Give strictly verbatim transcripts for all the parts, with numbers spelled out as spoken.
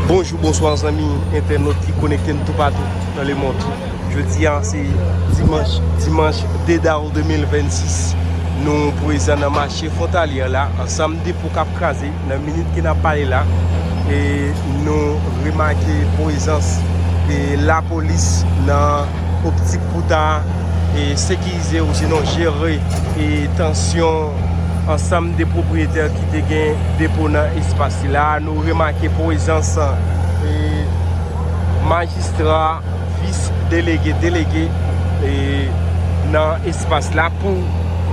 Bonjou, bonswa zanmi entènot ki konekte n toupatou nan lemonn. Jodi a se dimanch, dimanch de dawou de mil vennsis. Nou prezan nan mache fwontalyè la, ansanm depo k ap kraze nan minit ke n ap pale la. E nou remake prezans de lapolis nan optik pou ta e sekirize ou sinon jere e tansyon ansanm de pwopriyetè ki te gen depo nan espas sila. Nou remake prezans e majistra, vis delege, delege e nan espas la pou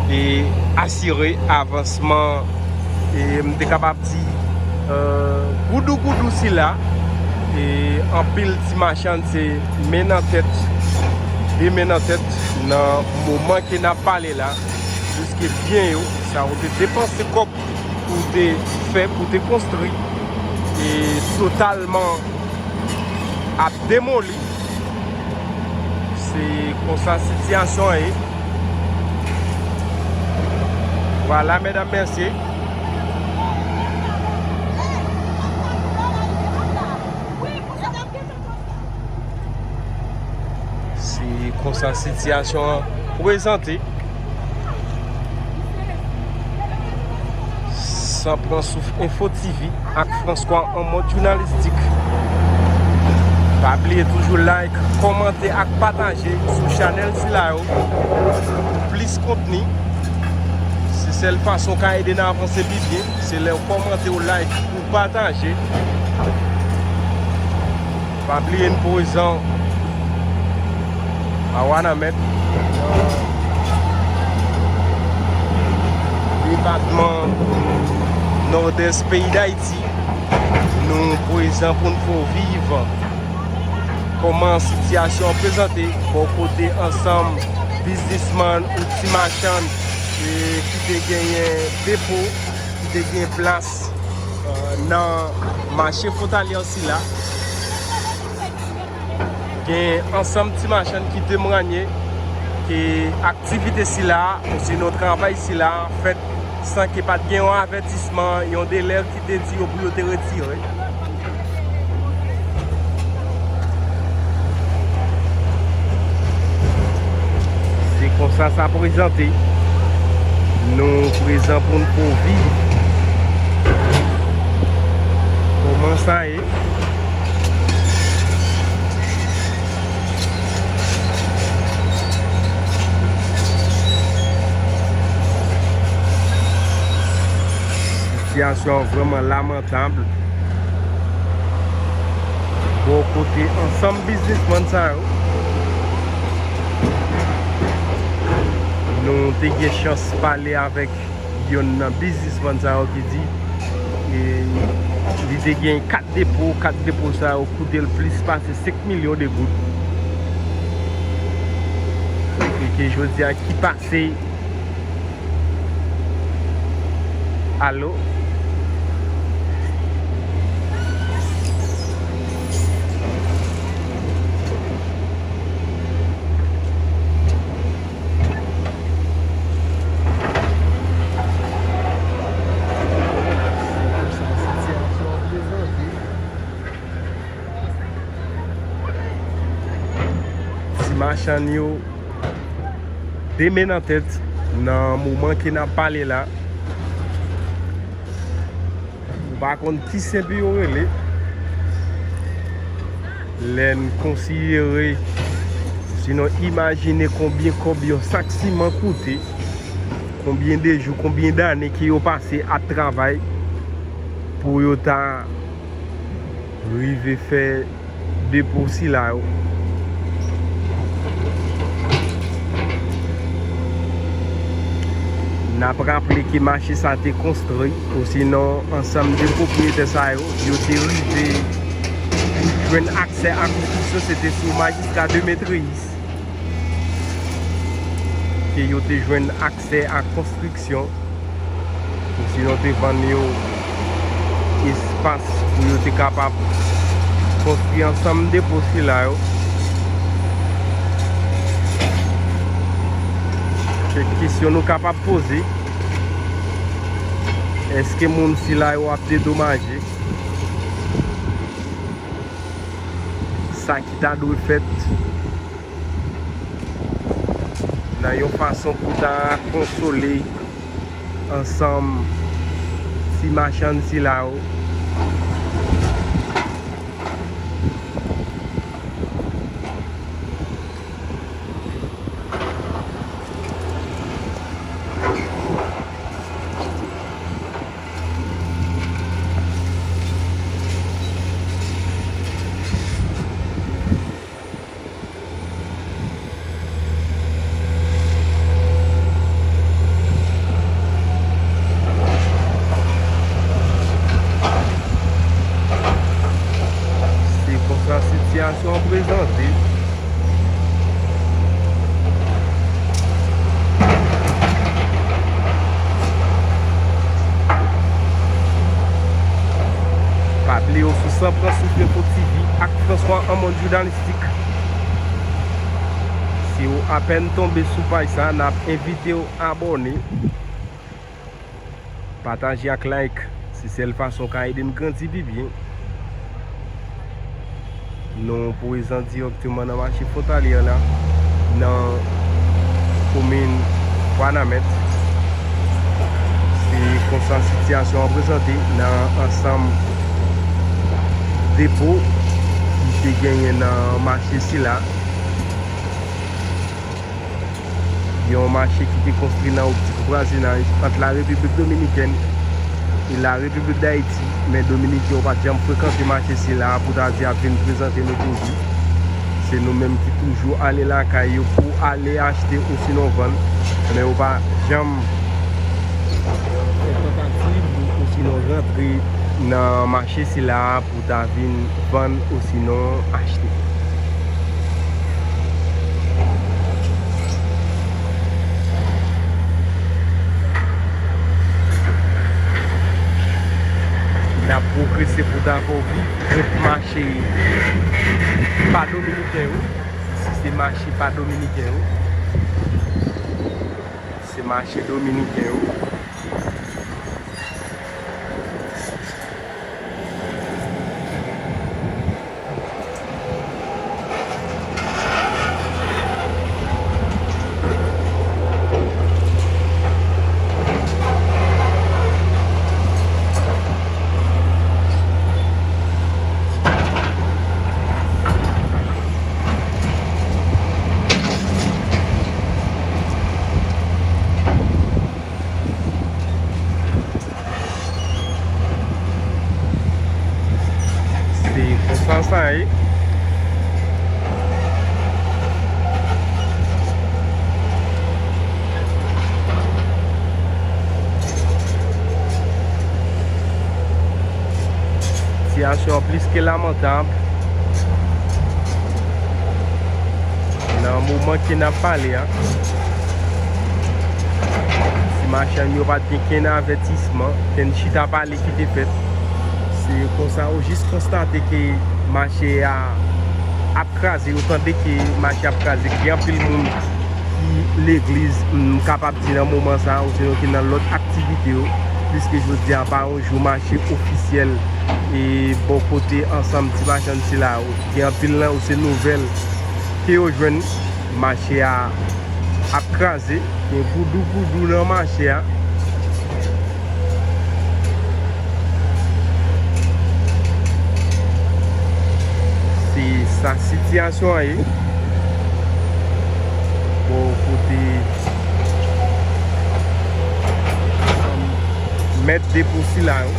e asire avansman e m te kapab di e goudougoudou sila. E anpil ti machann se men nan tèt, de men nan tèt nan moman ke n ap pale la, piske byen yo, sa yo te depanse kòb pou te fè, pou te konstri, e totalman ap demoli. Se konsa sitiyasyon an ye. Vwala, medam, mesye. Se konsa sitiyasyon an prezante. San pran souf, Enfo T V ak François an mòd jounalistik. Pa bliye toujou like, kòmante ak pataje sou chanèl sila yo pou plis kontni. Se sèl fason w ka ede n avanse pi byen, se lè w kòmante, w like, ou pataje. Pa bliye n prezan a Wanament, depatman Nòdès peyi Dayiti. Nou prezan pou n fè w viv kòman sitiyasyon an prezante bò kote ansanm biznismann ou ti machann e ki te genyen depo, ki te gen plas e nan mache fwontalyè sila. Gen ansanm ti machann ki temwanye ke aktivite sila, osinon travay sila, fèt san ke pa t gen yon avètisman, yon delè ki te di yo pou yo te retire. Se konsa sa prezante. Nou prezan pou n fè w viv kòman sa ye. Sitiyasyon an vrèman lamantab bò kote ansanm biznismann sa yo. Nou te gen chans pale avèk yonn nan biznismann sa yo ki di e, li te gen kat depo, kat depo sa yo koute l plis pase senk milyon de goud. E ke jodi a ki pase. Alo? Ti machann yo de men nan tèt nan moman ke n ap pale la. Ou pa konn ki sen pou yo rele. Lè n konsidere, sinon imajine konbyen kòb yon sak siman koute, konbyen de jou, konbyen dane ke yo pase ap travay pou yo ta rive fè depo sila yo. N ap raple ke mache sa te konstwi, osinon ansanm de pwopriyetè sa yo, yo te rive jwenn aksè a konstriksyon, se te sou majistra Demetrius ke yo te jwenn aksè a konstriksyon. Osinon te vann yo espas pou yo te kapab konstwi ansanm depo sila yo. Kèk kesyon nou kapab poze. Èske moun sila yo ap dedomaje? sa ki ta dwe fèt nan yon fason pou ta konsole ansanm ti machann sila yo. Se konsa sitiyasyon an prezante. Pa bliye w sou San Pran Souf Enfo T V ak François Armand Journalistique. Si w apèn tonbe sou paj sa, n ap envite w abòne. Pataje ak like, se sèl fason w ka ede n grandi pi byen. Nou prezan dirèkteman nan mache Fwontalyè la, nan komin Wanament. Se konsa sitiyasyon an prezante nan ansanm depo ki te genyen nan mache sila. Yon mache ki te konstwi nan optik vwazinaj ant la Repiblik Dominikèn e la Repiblik Dayiti, men Dominiken yo pa t janm frekante mache sila a pou ta di ap vin prezante nou toujou. Se nou menm ki toujou ale lakay yo pou ale achte osinon vann, men yo pa janm fè tantativ osinon rantre nan mache sila a pou ta vin vann osinon achte. N ap pwogrese pou ta fè w viv tout mache pa dominiken yo. Isi se mache pa dominiken yo. Se mache dominiken yo. Se konsa sa ye. Sitiyasyon an plis ke lamantab. Nan moman ke n ap pale a, si machann yo pa t gen kenn avètisman, kenn chita pale ki te fèt, se konsa ou jis konstate ke mache a ap kraze, ou tande ke mache ap kraze, gen anpil moun ki legliz, m kapab di nan moman sa a, osinon ki nan lòt aktivite yo, pliske jodi a pa yon jou mache ofisyèl, e bò kote ansanm ti machann sila yo. Gen anpil nan yo se nouvèl ke yo jwenn, mache a ap kraze, gen goudougoudou nan mache a. Se sa sitiyasyon an ye. Bò kote mèt depo sila yo.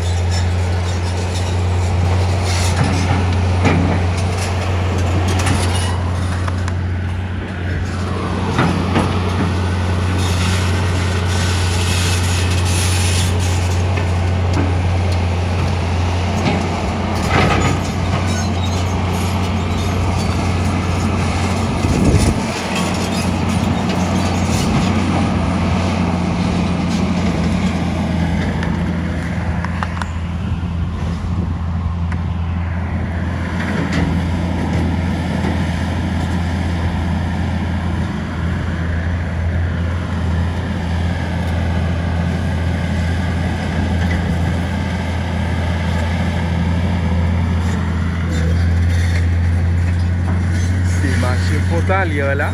Frontalière la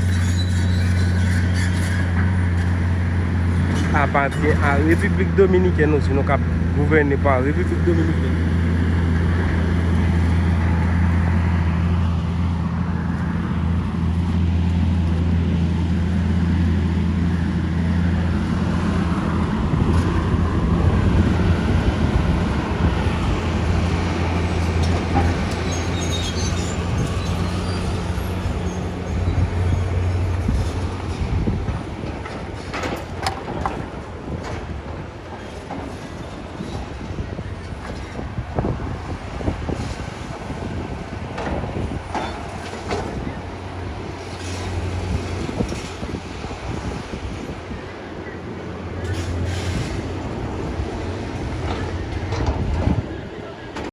apatyen a Repiblik Dominikèn osi, nou k ap gouvène pa Repiblik Dominikèn.